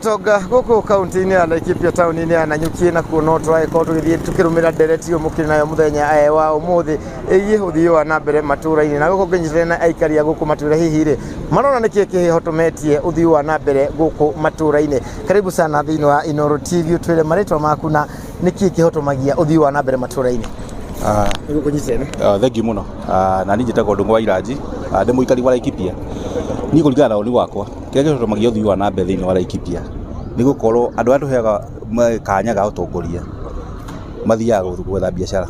Tonga gũkũ kaunti-inĩ ya Laikipia, taũni-inĩ ya Nanyuki, nakuo no tũragĩkorwo tũgĩthiĩ tũkĩrũmĩra ndereti ĩyo mũkĩrĩ nayo mũthenya wa ũmũthĩ ĩgiĩ ũthii wa na mbere matũra-inĩ. Na gũkũ ngĩnyitanĩra na aikari a gũkũ matũra, hihi rĩ, marona nĩkĩ kĩhotometie ũthii wa na mbere gũkũ matũra-inĩ? Karibu sana thĩinĩ wa Inooro TV, ũtwĩre marĩtwa maku na nĩkĩ kĩhotomagia ũthii wa na mbere matũra-inĩ. Nĩguo kũnyitĩrĩra. Thank you mũno. Na niĩ njĩtagwo Ndũng'ũ wa Iranji, ndĩ mũikari wa Laikipia. Niĩ kũringana na woni wakwa, kĩrĩa kĩhotomagia ũthii wa na mbere thĩinĩ wa Laikipia nĩ gũkorwo andũ arĩa tũheaga kanya ga ũtongoria mathiaga gwetha biacara,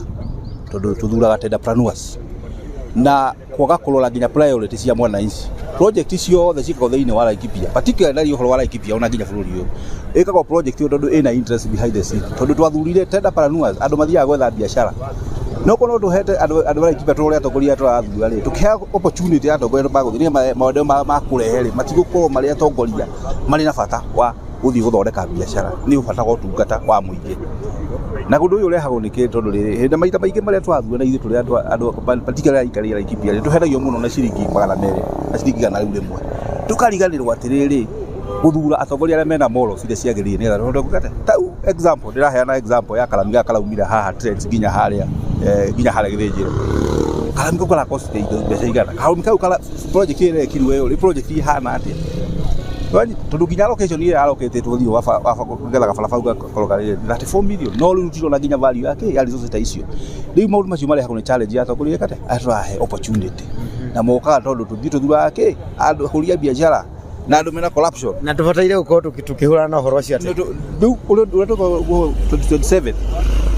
tondũ tũthuraga tenderpreneurs na kwaga kũrora nginya priority cia mwananchi. Project ciothe ciĩkagwo thĩinĩ wa Laikipia, particularly ũhoro wa Laikipia ona nginya bũrũri ũyũ, ĩkagwo project ĩyo tondũ ĩna interest behind the scene, tondũ twathurire tenderpreneurs, andũ mathiaga gwetha biacara. No korwo tũhete andũ a Laikipia, tũrore atongoria arĩa tũrathura rĩ, tũkĩheo opportunity ya atongoria magũthiĩ nĩgetha maũndũ makũrehe rĩ, matigũkorwo marĩ atongoria marĩ na bata wa gũthiĩ gũthondeka biacara, nĩ bata wa ũtungata wa mũingĩ. Na ũndũ ũyũ ũrehagwo nĩ kĩ? Tondũ rĩrĩ, hĩndĩ maita maingĩ marĩa tũrathura na ithuĩ tũrĩ andũ, particularly aikari a Laikipia rĩ, tũhenagio mũno na ciringi 200 na ciringi 100, tũkariganĩrwo atĩrĩrĩ, gũthura atongoria arĩa mena morals iria ciagĩrĩire nĩgetha tũhote gwĩka. Ta example, ndĩraheana example ya karami gaka karaumire haha Trends nginya harĩa Gĩthĩnjĩro. Karami kau karakostire indo mbeca igana? Karami kau kara project ĩrĩa ĩrekirwo ĩyo rĩ, project ĩhana atĩa? Tondũ nginya allocation ĩrĩa allocated thĩinĩ wa nĩgetha gabarabara kau gakorwo karĩ 34 million, no rĩu tũtirona nginya value yake ya resources ta icio. Rĩu maũndũ macio marehagwo nĩ challenge ya atongoria ĩkate arĩa tũrahe opportunity, na mokaga tondũ tũthiĩ tũthuraga kĩ? Andũ ahũri a biacara na andũ mena corruption. Na tũbataire gũkorwo tũkĩhũrana na ũhoro ũcio atĩa? Rĩu ũrĩa tũkorwo 2027,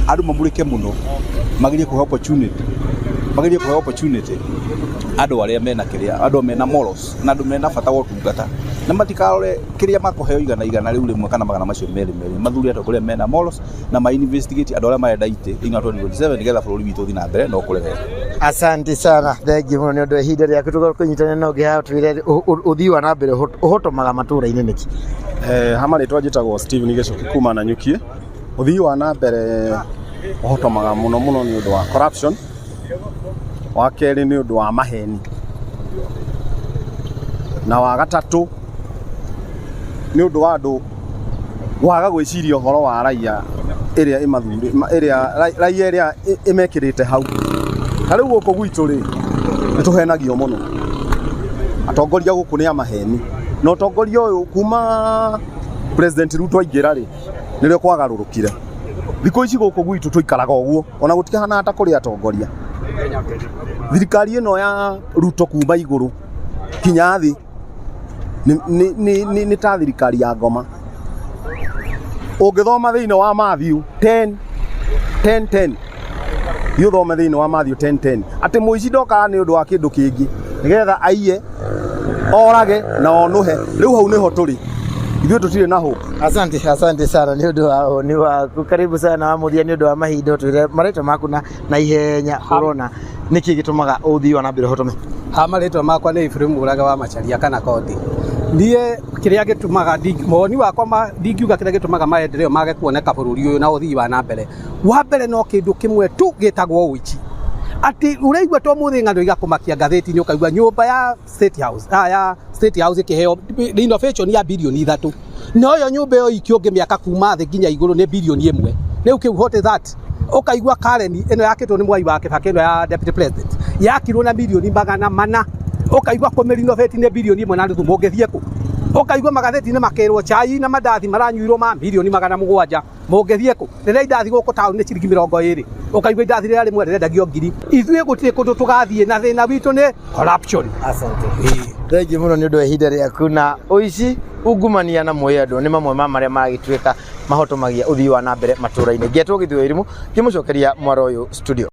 andũ mamũrĩke mũno, magerie kũhe opportunity, magerie kũhe opportunity andũ arĩa mena kĩrĩa, andũ mena morals na andũ mena bata wa ũtungata, na matikarore kĩrĩa makũheo igana igana rĩu rĩmwe kana magana macio merĩ merĩ. Mathure atongoria mena morals na ma investigate andũ arĩa marenda itĩ thĩinĩ wa 2027, nĩgetha bũrũri witũ ũthiĩ na mbere na ũkũre wega. Asante sana, thank you mũno nĩ ũndũ wa ihinda rĩaku. Tũkorwo kũnyitanĩra na ũngĩ haha, twĩre ũthii wa na mbere ũhotomaga matũra-inĩ nĩkĩ? Ha marĩtwa njĩtagwo Steven Gĩcuki kuma Nanyuki. Ũthii wa na mbere ũhotomaga mũno mũno nĩ ũndũ wa corruption, wa kerĩ nĩ ũndũ wa maheni, na wa gatatũ nĩ ũndũ wa andũ kwaga gwĩciria ũhoro wa raia ĩrĩa ĩmathurĩ ĩrĩa raia ĩrĩa ĩmekĩrĩte hau. Ta rĩu gũkũ gwitũ rĩ, nĩ tũhenagio mũno, atongoria gũkũ nĩ a maheni, na ũtongoria ũyũ kuma President Ruto aingĩra rĩ, nĩrĩo kwagarũrũkire. Thikũ ici gũkũ gwitũ tũikaraga ũguo, ona gũtikĩhanaga ta kũrĩ atongoria. Thirikari ĩno ya Ruto kuma igũrũ kinya thĩ nĩ ta thirikari ya ngoma. Ũngĩthoma thĩinĩ wa Matthew 10 10 10, thiĩ ũthome thĩinĩ wa Matthew 10 10 atĩ mũici ndokaga nĩ ũndũ wa kĩndũ kĩngĩ nĩgetha aiye, orage na onũhe. Rĩu hau nĩho tũrĩ ithuĩ, tũtirĩ na hope. Asante, asante sana nĩ ũndũ wa ũni waku. Karibu sana wa mũthia, nĩ ũndũ wa mahinda, ũtwĩre marĩtwa maku na ihenya, ũrona nĩkĩ gĩtũmaga ũthii wa na mbere ũhotome? Ha marĩtwa makwa nĩ Ibrahim Mũrage wa Macharia kana Kondi. Niĩ kĩrĩa gĩtũmaga woni wakwa ndingiuga kĩrĩa gĩtũmaga maendeleo mage kuoneka bũrũri ũyũ na ũthii wa na mbere. Wa mbere, no kĩndũ kĩmwe tu gĩtagwo ũici. Atĩ ũraigua to mũthĩ ng'ano igakũmakia ngathĩti-inĩ, ũkaigua nyũmba ya State House, ya State House ĩkĩheo renovation ya birioni 3, no yo nyũmba ĩyo iki ũngĩmĩaka kuma thĩ nginya igũrũ nĩ birioni 1. Rĩu kĩu, what is that? Ũkaigua Karen ĩno yakĩtwo nĩ Mwai wa Kibaki, ĩno ya deputy president, yakirwo na mirioni 400, ũkaigua kũmĩ-renovate nĩ birioni 1.5. Mũngĩthiĩ kũ? Ũkaigua magathĩti-inĩ makĩrwo chai na mandathi maranyuirwo ma mirioni 700. Mũngĩthiĩ kũ rĩrĩa indathi gũkũ taũni nĩ ciringi 20? Ũkaigua indathi rĩrĩa rĩmwe rĩrendagio ngiri. Ithuĩ gũtirĩ kũndũ tũgathiĩ, na thĩna witũ nĩ corruption. Asante. Thank you mũno nĩ ũndũ wa ihinda rĩaku. Na ũici, ungumania na mwĩyendo nĩ mamwe ma marĩa maragĩtuĩka mahotomagia ũthii wa na mbere matũra-inĩ. Ngĩetwo Gĩthũa Irimũ, ngĩmũcokeria mwaro ũyũ studio.